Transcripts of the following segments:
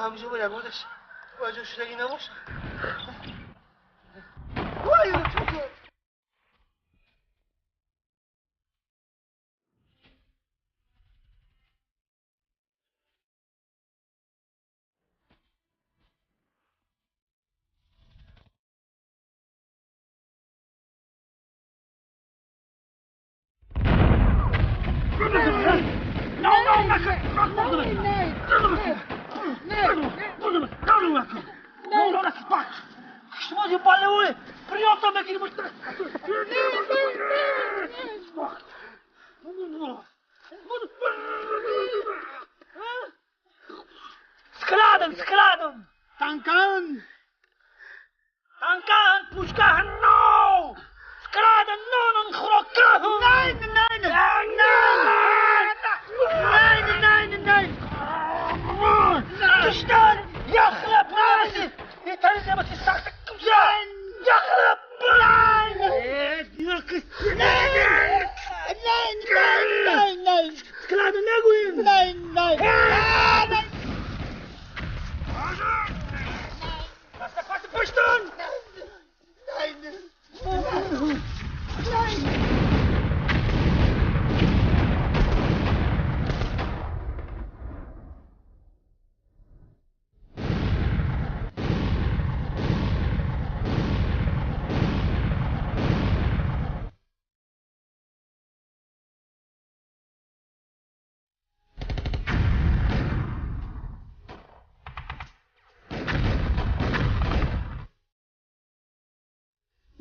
ҳамиҷо ба ягонаш ваҷо шудагӣ набошад. Вай, Skladom! Tankan! Tankan, pushkahan, no! Skladom, nonon, khrokahan! Nein, nein! Nein! Nein, nein, nein! Tishtan! Yakhla brasi! Italize bati sakta kumza! Yakhla brasi! Nein! Nein, nein, nein! Skladom, neguin! Nein, nein! Nein! Pashton! Nein! Nein!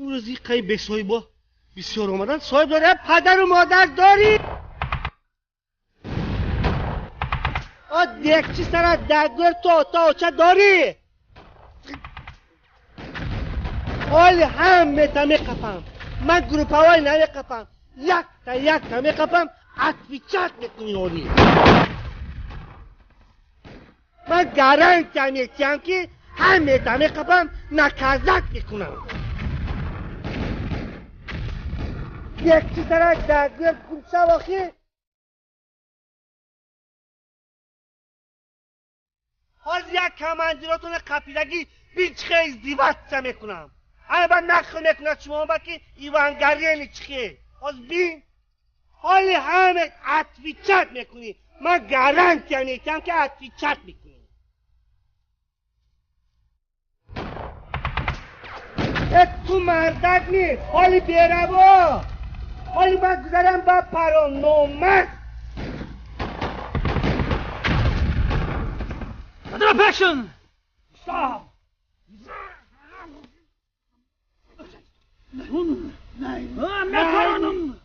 Имрӯз иққаи бесоҳибо бисёр омаданд. Соҳиб дорӣ, падару модар дорӣ? О декчи сара дагӯр то ото оча дорӣ? Оли ҳамета меқапам. Ман группавой намеқапам. Якта якта меқапам, отвечать мекунӣ оли. Ман гарантия метиҳам ки ҳамета меқапам, наказать мекунам. Якчи сарак дагӯр кунса вохи? Ҳозир як командиротона қапидагӣ бичихе издиватса мекунам. Ана ба нақл мекунад шумо ба ки Иван Гарени чихе. Ҳозир бин, ҳоли ҳаме отвечать мекунӣ. Ман гарантия метиҳам ки отвечать мекунӣ. Э ту мардак нест, ҳоли бераво. Ҳоли ман гузарам ба парономард. Passion! Stop! Nein! Nein!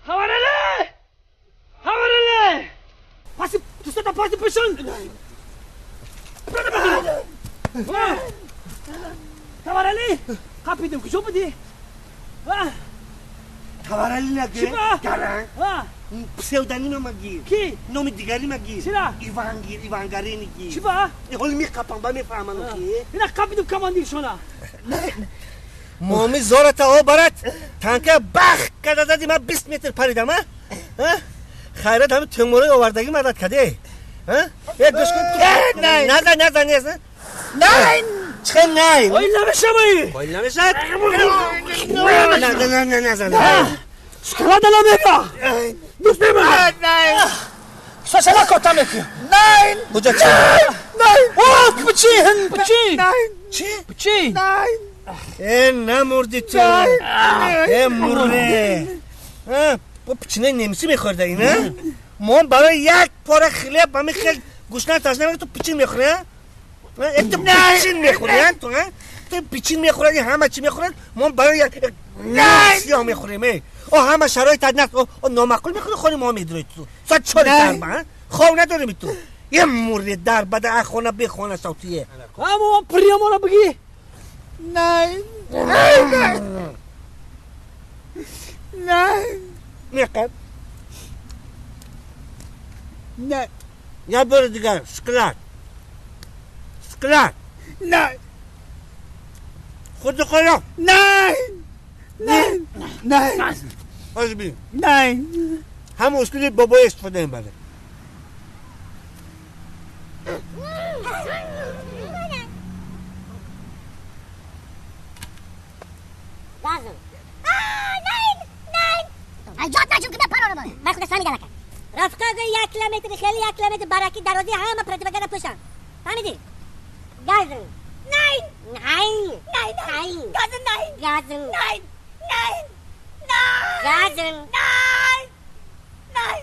Havarele! Havarele! Pasi, tu stai pasi passion! Havarele! Қапидем, куҷо будӣ? Таварали нагир? Гаран? Псевдоним магир. Ки? Номи дигари магир. Чира? Ивангир, Ивангарени гир. Чӣ ба? Ҳоли меқапам, ба мефаҳмам ки. Ина қапидем командиршона. Моми зората о барат. Танка бах када зади ман 20 метр паридам, а? Хайрат ҳами тӯморои овардагӣ мадад каде. Э, гӯш кун. Назан, назан, назан. Nein! Чӣ най? Қоил намешавӣ! Қоил намешавад? На, на, на, на. Склада намега! Дӯст Nein! Сашала кота мекунӣ! Nein! Куҷа чӣ? Nein! О, пичи! Пичи! Nein! Чӣ? Пичи! Nein! Э, намурди ту! Э, мурре! Бо пичинаи немисӣ мехӯрдаи, на? Мо барои як пора хлеб ҳами хел гӯшна ташна мекунӣ, ту пичин мехӯрӣ, а? Ту пичин мехӯрӣ, ту, а? Ту пичин мехӯрӣ, ҳама чӣ мехӯрад, мо барои як сиёҳ мехӯрем, э? О, ҳама шароит наст, о, номаъқул мехӯрӣ, хони мо медурӣ ту. Соат чори дарба, а? Хов надорем ту. Е мурре дарбада, а хона бехона савтие. Ҳамо приёмона бигӣ! Nein! Nein! Меқаб. Nein! Я бори дигар, склад. Склад. Nein! Худи қоёқ. Nein! Nein! Nein! Ҳозир бин. Nein! Ҳама услуби бобои истифода мебарад. Газн. Nein, nein. Ай, ҷот наҷун ки мепаронам. Ман худа фаҳмидам ака. Рафқа гӯй 1 километри хеле 1 километр бараки дарози ҳама противогаза пӯшам. Фаҳмидӣ? Газн. Nein. Nein. Nein. Nein. Газн nein. Газн. Nein. Nein. Nein. Газн. Nein. Nein.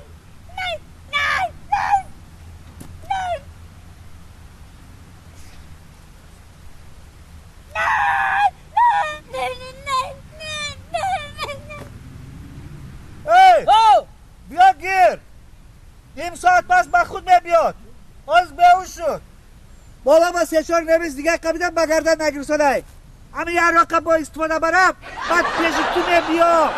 Nein. Nein. Nein. Nein. Nein. Nein. Nein. Nein. Nein. Эй, О! биё гир. Ним соат пас ба худ мебиёд. Ҳоз беҳуш шуд. Боло ба сечор невис дигар қабидам ба гардан нагирсонай. Ҳами як роқа бо истифода барам, баъд пеши ту мебиём.